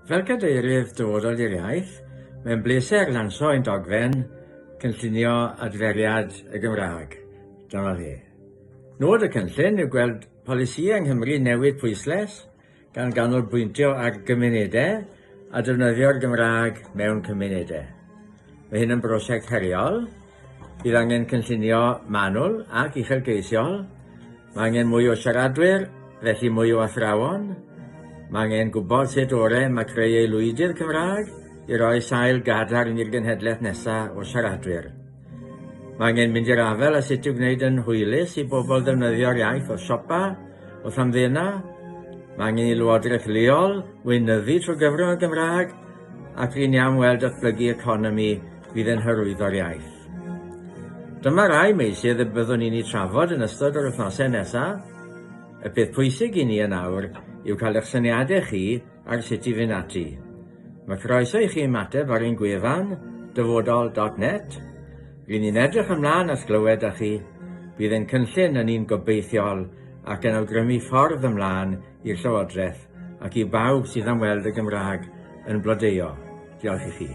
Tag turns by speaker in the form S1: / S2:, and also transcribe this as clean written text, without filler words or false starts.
S1: Fel Cadeirydd Dyfodol i'r Iaith, mae'n bleser lansio ein dogfen Cynllunio Adferiad y Gymraeg. Dyma fe. Nod y cynllun yw gweld polisïau yng Nghymru newid pwyslais gan ganolbwyntio ar gymunedau a defnyddio'r Gymraeg mewn cymunedau. Mae hyn yn brosiect heriol, bydd angen cynllunio manwl ac uchelgeisiol, mae angen mwy o siaradwyr, felly mwy o athrawon, mae angen gwybod sut orau mae creu aelwydydd Cymraeg i roi sail gadarn i'r genhedlaeth nesaf o siaradwyr. Mae angen mynd i'r afael â sut i'w gwneud yn hwylus i bobl ddefnyddio'r iaith o siopa, wrth hamddena. Mae angen i lywodraeth leol weinyddu trwy gyfrwng y Gymraeg ac ry'n ni am weld datblygu economi fydd yn hyrwyddo'r iaith. Dyma rai meysydd y byddwn ni'n eu trafod yn ystod yr wythnosau nesaf. Y peth pwysig i ni yn awr yw cael eich syniadau chi ar sut i fynd ati. Mae croeso i chi ymateb ar ein gwefan, dyfodol dot net. Ry'n ni'n edrych ymlaen at glywed â chi. Bydd ein cynllun yn un gobeithiol ac yn awgrymu ffordd ymlaen i'r Llywodraeth ac i bawb sydd am weld y Gymraeg yn blodeuo. Diolch i chi.